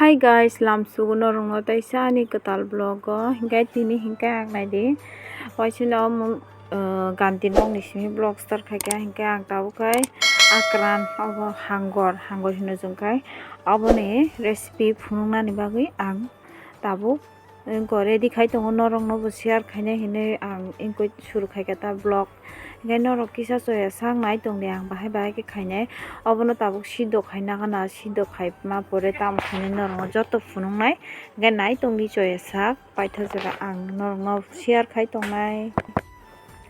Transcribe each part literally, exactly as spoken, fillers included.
Hi guys, lamsugo norokno teisa ani kwtal vlog o. Hinkhe tini hinkhe ang naidi, waisino omo, uh, ganti nokni simi vlog start khaikha. Hinkhe ang tabuk khai akran, obo hangor, hangor hino chwngkhai, oboni recipe phunuknani bagwi ang tabuk Wngkha ready khai tongo, norokno bo share khainai hinwi ang wngkha suru khaikha ta vlog. Hinkhe norok kisa choya sak nai tongdi, ang bahai bahai khe khainai. Obono tabuk sidok khai nangana, sidok khai ma pore tamo khainai norokno joto phunuknai. Hinkhe nai tongdi choya sak paitha jora ang norokno share khai tongnai.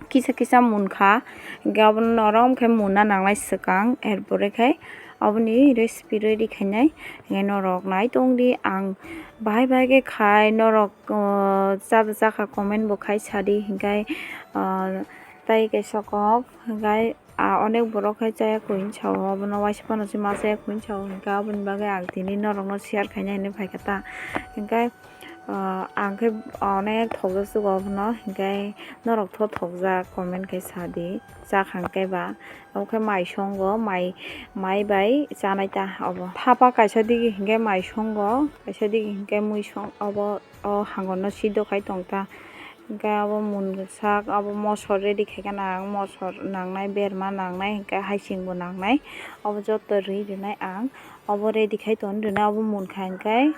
Kisa kisa munkha, hinkhe obono norom khe munna nangnai swkang, er pore khe oboni recipe ready khainai, hinkhe norok nai tongdi. Ang bahai bahai khe khai, norok, uh, chaba chakha comment bo khai sadi, hinkhe, uh, tai kaisa kok, hinkhe, ah, onek borok khai chaya koi hinwi sao, obono waisa phano se ma chaya koi hinwi sao, hinkhe oboni bagwi ang tini norokno share khainai hinwi phaikha ta, hinkhe. Ah, ang khe onek thokjak sugo abono, hinkhe norok tho thokjak comment khe sadi, chakhang khe ba. Abo khe mai songo, mai, mai bai chanai ta obo. Thapa kaisa digi hinkhe mai songo, kaisa digi hinkhe mui song, obo o hangorno sidok khai tong ta. Hinkhe abo munsak, abo mosor ready khaikha na ang, mosor nangnai, berma nangnai, hinkhe haising bo nangnai, obo joto rwi rwnai ang. Obo ready khai ton rwna, obo munkha hinkhe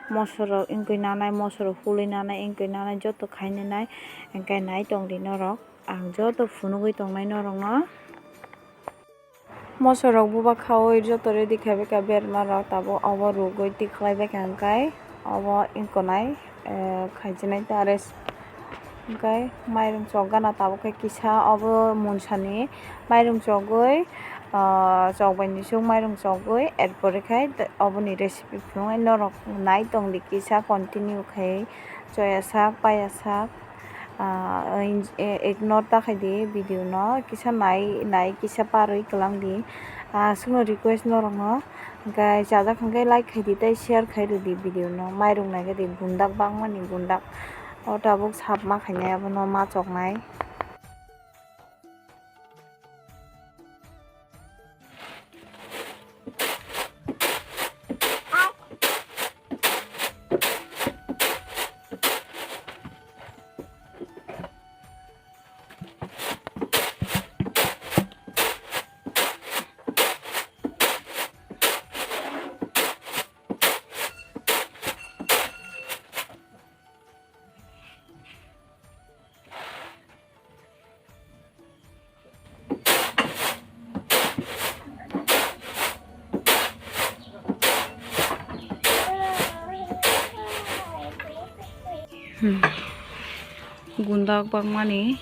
mosorok wngwi nanai, mosorok hului nanai, wngwi nanai, joto khai nanai, hinkhe nai tongdi norok. Ang joto phunugwi tongnai norokno. Mosorok buba khaui joto ready khai baikha, berma rok tabuk obo rugwi tikhlai baikha, hinkhe obo wngkha nai, eh, khaijinai ta rest. Hinkhe mairung chok gana tabuk khe kisa obo munsani mairung chogwi, ah, chok bai nisuk mairung chogwi, er pore khe oboni recipe phunuknai norok nai tongdi kisa continue khai choya sak paya sak, ah, ignore ta khaidi video no kisa nai nai kisa parwi kwlangdi, ah, aswkno request norokno. Hinkhe chajak hinkhe like khaidi tei share khai rwdi video no. Mairung naikhe di gundak bangmani gundak. O tabuk sap ma khainai abono ma choknai. Hmm. Gundak bangmani.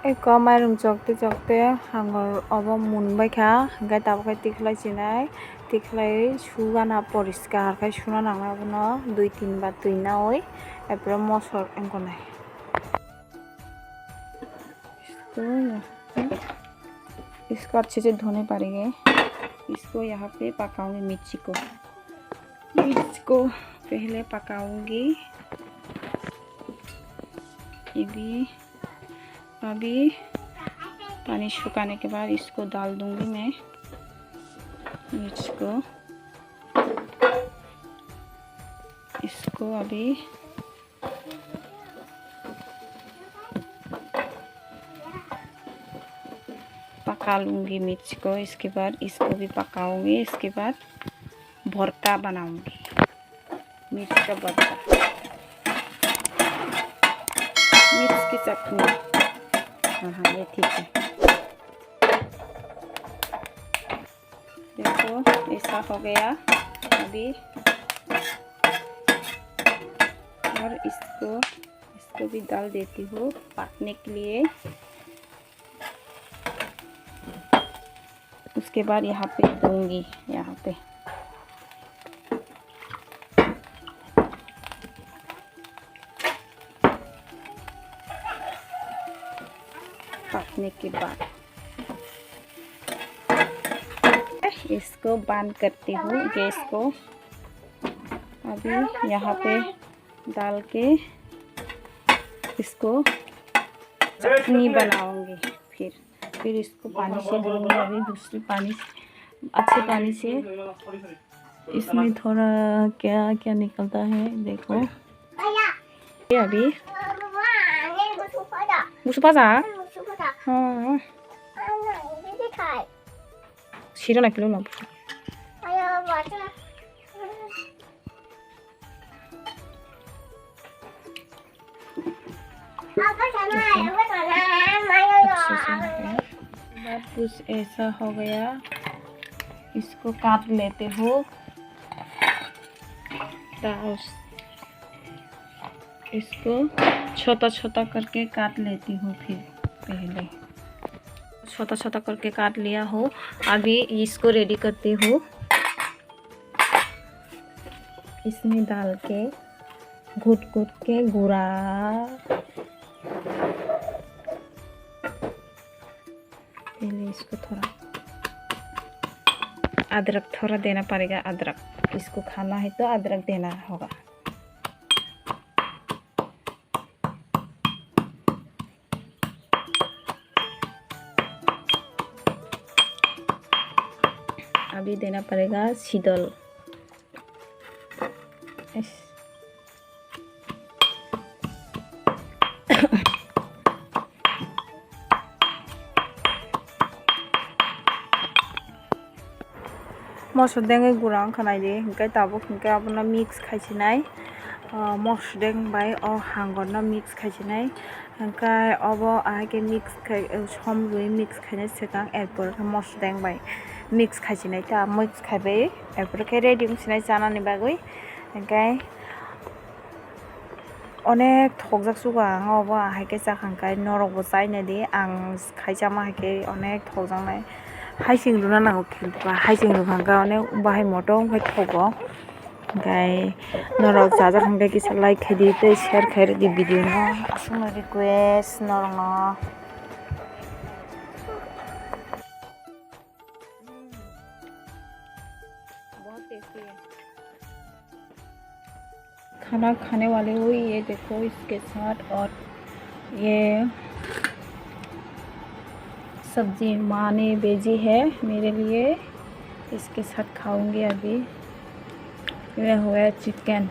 Eko mairung chokte chokte hangor obo munbaikha, hinkhe tabuk khe tikhlai chinai, tikhlai sugana poriskar khe suna nangnai abono dui tin bar twi naui, epore mosor wngkha nai. इसको यहाँ पे, इसको अच्छे से धोने पड़ेंगे। इसको यहाँ पे पकाऊंगी मिर्ची को। मिर्च को पहले पकाऊंगी। ये भी, अभी पानी सुखाने के बाद इसको डाल दूंगी मैं मिर्च को। इसको अभी पका लूंगी मिर्च को, इसके बाद इसको भी पकाऊंगी, इसके बाद भरता बनाऊंगी, मिर्च का भरता, मिर्च की चटनी। हाँ हाँ, ये ठीक है। देखो, ऐसा हो गया अभी। और इसको, इसको भी डाल देती हूँ पकने के लिए। उसके बाद यहाँ पे दूंगी, यहाँ पे। पकने के बाद इसको बंद करती हूँ गैस को। अभी यहाँ पे डाल के इसको चटनी बनाऊंगी। फिर, फिर इसको पानी से धोऊंगी, अभी दूसरे पानी से, अच्छे पानी से। इसमें थोड़ा क्या क्या निकलता है, देखो। ये अभी मुसु पाजा। हाँ। Siro na kilo na. अच्छे से हो गया। बाद कुछ ऐसा हो गया, इसको काट लेते हो। इसको छोटा छोटा करके काट लेती हूँ फिर पहले। छोटा छोटा करके काट लिया हो। अभी इसको रेडी करती हूँ। इसमें डाल के घुट घुट के गुड़ा। पहले इसको थोड़ा अदरक थोड़ा देना पड़ेगा, अदरक इसको खाना है तो अदरक देना होगा। अभी देना पड़ेगा सीदल। इस। Mosodeng gura wngkha naidi, hwnkhe tabuk hwnkhe abono mix khaisinai. Ah, mosodeng bai o hangorno mix khaisinai. Hwnkhe obo ahai khe mix khai, som rwi mix khainai swkang, erpor khe mosodeng bai mix khaisinai ta, mix khaibai erpor khe ready wngsinai chanani bagwi. Hwnkhe onek thokjak sugo ang obo, ahai khe chakha hwnkhe norokbo chainai di, ang khai chama hai khe onek thokjaknai. Haising rwna nango khe, haising rwkha hwnkhe onek bahai motom khai thogo. Hwnkhe norok chajak hwnkhe kisa like khaidi tei share khairokdi video no. Aswkno request norokno. बहुत टेस्टी है। खाना खाने वाले हुई, ये देखो इसके साथ, और ये सब्जी माँ ने भेजी है मेरे लिए, इसके साथ खाऊंगी अभी। ये हुआ chicken.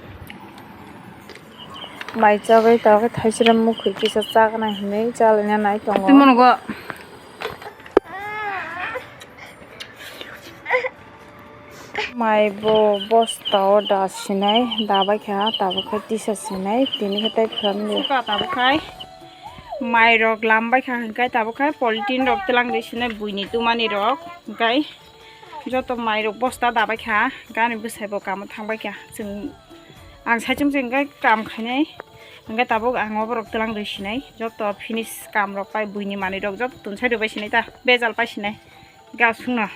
Mai chagwi tabuk khe thaisira mukhwi kisa chakna hinwi chalaina nai tongo. Twi mono go. Mai bo bosta o da sinai, da bai kha, tabuk khe tisa sinai, tini khe tei phuran di. Suka tabuk khai mai rok lam bai kha, hwnkhe tabuk khai polythene rok twlang di sinai, buini tumani rok, hwnkhe joto mai rok bosta da bai kha, gani bwsai bo kamo thang bai kha, chwng ang saichung se hwnkhe kam khainai, hwnkhe tabuk ang o borok twlang di sinai, joto finish kam rok pai buini manwi rok joto tonsai rw bai sinai ta, bejal pai sinai. Gasungno.